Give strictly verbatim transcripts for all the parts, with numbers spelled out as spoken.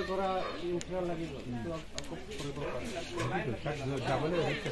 পৰা ইনফ্ৰা লাগিব, এইটো আকৌ কৰিব পাৰে। তাক যাবলৈ হৈছে।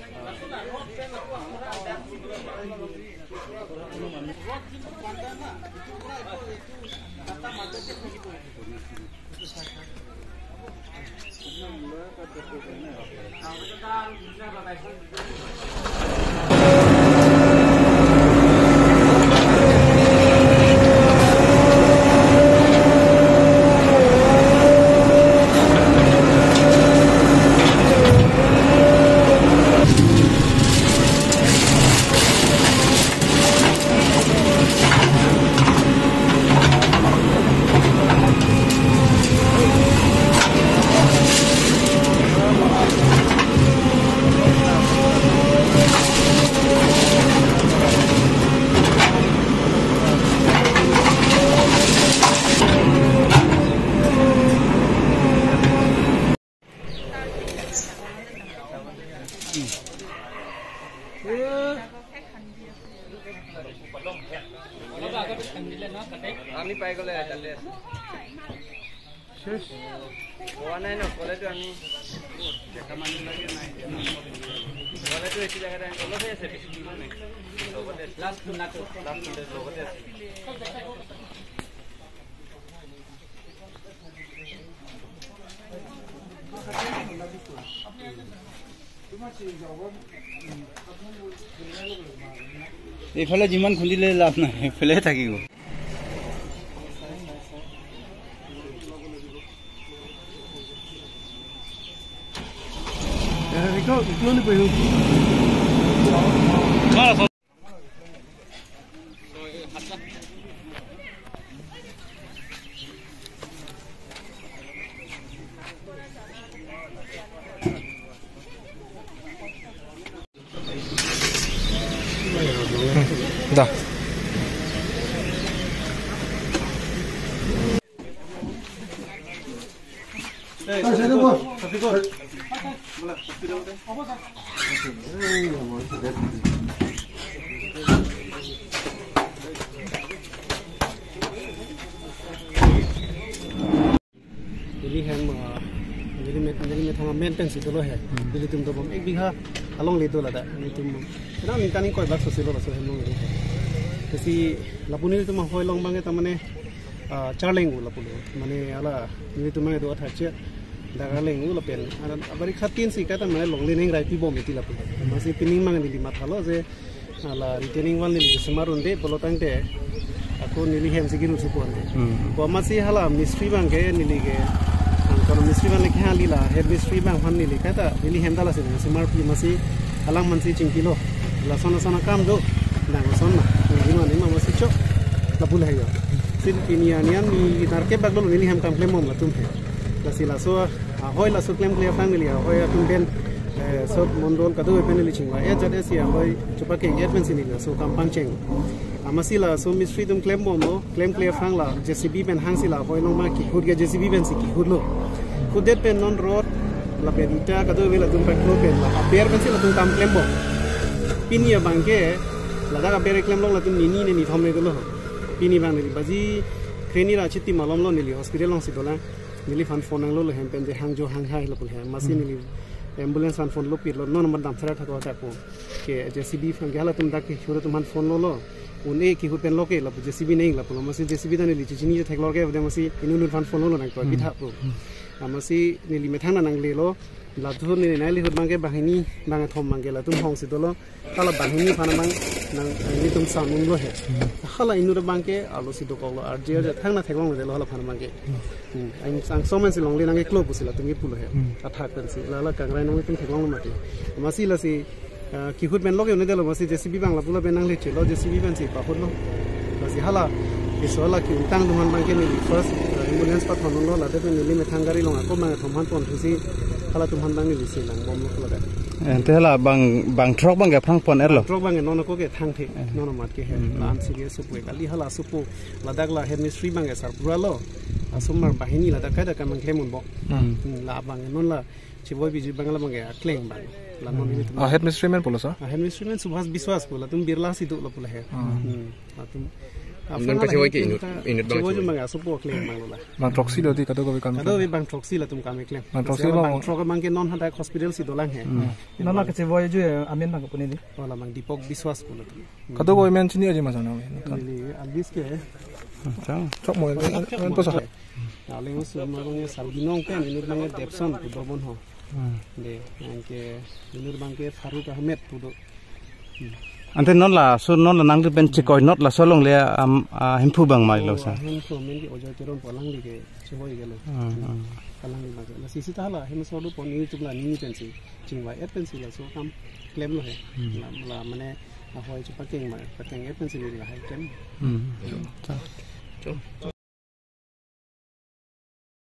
আমি পাই গ'লে তাতে আছে। শেষ। হোৱা নাই ন, ক'লেতো আমি ক'লেতো এইটো জেগাতে আমি অলপহে আছে, বেছি দূৰ নাই। লগতে আছে। Last, last. লাষ্ট লগতে আছে। এইফালে যিমান খুন্দিলে লাভ নাই, এইফালে থাকিব। Da. Neli hem, ah, neli met, neli methang amen pensi dolo he. Hmm. Nelitum dobom ek bigha along le do ladak. Nelitum, kena ningkan ingkoi bak sosi lo laso hem along le do he. Lasi lapu nelitum ahoi along abang ke ta mane, ah, charleng u lapu lo. Mane hala nelitum abang do athak che. Daga leng u lapen. Ala abari khatin si kata mane longle neng rai pibom iti lapu. Masi pining abang neli mathalo je hala retaining wall neli kesemar un-e pulo tangte ako neli hem si kiru supo un-e. Hmm. Ko masi hala mistri abang ke neli ke angkono mistri abang le ke hali la head mistri abang aphan neli kata neli hem ta lasi kesemar pi masi alang mansi chingkilo. Lason lason akam do. Nang lason na. Neli mane ma masi chok. Lapu le he yo. Sin pini anian ni narke bak lo neli hem kam klembom latum he. Lasi laso ahoi laso klemkle aphrang neli ahoi atum pen, eh, sub mondol kado pen neli chingvai-et jat-e si ahoi chepakeng-et pensi neli laso kam pangcheng. Amatsi laso mistri atum klembomlo, klemkle aphrang la J C B pen hangsi la ahoi along ma kihut ke J C B pensi kihutlo. Hutdet pen non rod lapen ita kado ave latum paklo pen la aber pensi latum kam klembom. Pini abang ke ladak aber klemlong latum nini ne nithom le dolo. Pini abang neli baji kreni ra chiti malom lo neli hospital alongsi dolang. Neliphan phone nanglo lo hem pen je hangjo hanghai lapu he. Masi Hmm. neli ambulance aphan phone lo pitlo non nomor dam thara khato athak po. Ke J C B aphan ke halatum dak ke hura atum aphan phone lo lo. Un-e kihut pen lo ke lapu J C B neng lapu lo. Masi J C B ta neli chichini je theklor ke ode masi inut inut aphan phone lo lo nang ko Hmm. bitha po. Hmm. Amasi neli methang nangle lo. Latum neli nai lihut abang ke banghini bangkethom abang ke latum hongsi dolo. Hala banghini aphan abang nang, eh, nelitum sanun lo he. Hmm. Hala inut abang ke arlo si dokok lo, arje arje thang na theklong lo hala aphan abang ke. Hmm. Hmm. Angsong amen si longle nangkeklo pusi latum ke pulo he. Hmm. Athak pensi la la kangrai nangtum theklong lo mati. Amatsi lasi, eh, kihut pen lo ke un-e dolo masi J C B abang lapu lapen nangle chelo J C B pensi pahut lo. Lasi hala, iso hala ki-ungtang atum aphan abang ke neli first, eh, ambulance pathon lo ladak pen neli methang gari along ako bangkethom aphan ponthusi halatum aphan abang neli si langbomlo ladak. Ante hala bang, bang throk abang ke aphrang pon-etlo. Throk abang ke non ako ke thangthe, Eh. non amat ke he. Hmm. La-an serious supo kali hala supo. Ladak la head mistri abang ke sarpura lo. Asomar banghini ladak kaida kam klem unbom. Hmm. Hmm, la abang ke non la chiboi biji abang la abang ke akleng abang. La non Hmm. ini Ah, head mistri amen pulo sa? Ah, head mistri amen Subhas Biswas pu latum Birla si do lapu le he. Hmm. Hmm. Latum After non kachevoi ke inut, inut bang chevoi chevoi. Bang asopo klem bang lo la. Bang throksi lo di kadokave kam. Kadokave bang throksi latum kam klem. Bang throksi. Bang bang throk bang ke non hadak hospital si dolang he. Hmm. Non la kachevoi ju amen bang kapune di. Wala bang Deepak Biswas pulo tu. Kadokave amen chini aji masa nang. Neli Albis ke. Chang. Chok mo, men poso. Aling usul mo bang Salginong pen inut bang Debson pu dobon ho. Hmm. De, bang ke inut bang ke Farooq Ahmed pu do. Ante non laso non la nangli pen chekoi not laso along le am, a, Hemphu bang mai lo sa. Hemphu men ke Ojo Teron pu alangli ke chevoi ke lo. Hmm, hmm. Alangli bang ke. Lasi sita la hem so do pon YouTube la ni pensi chingvai et pensi laso kam klem lo he. Hmm. La, la mane ahoi chepakeng ma, pakeng et pensi la hai klem. Hmm. Chok. Chok.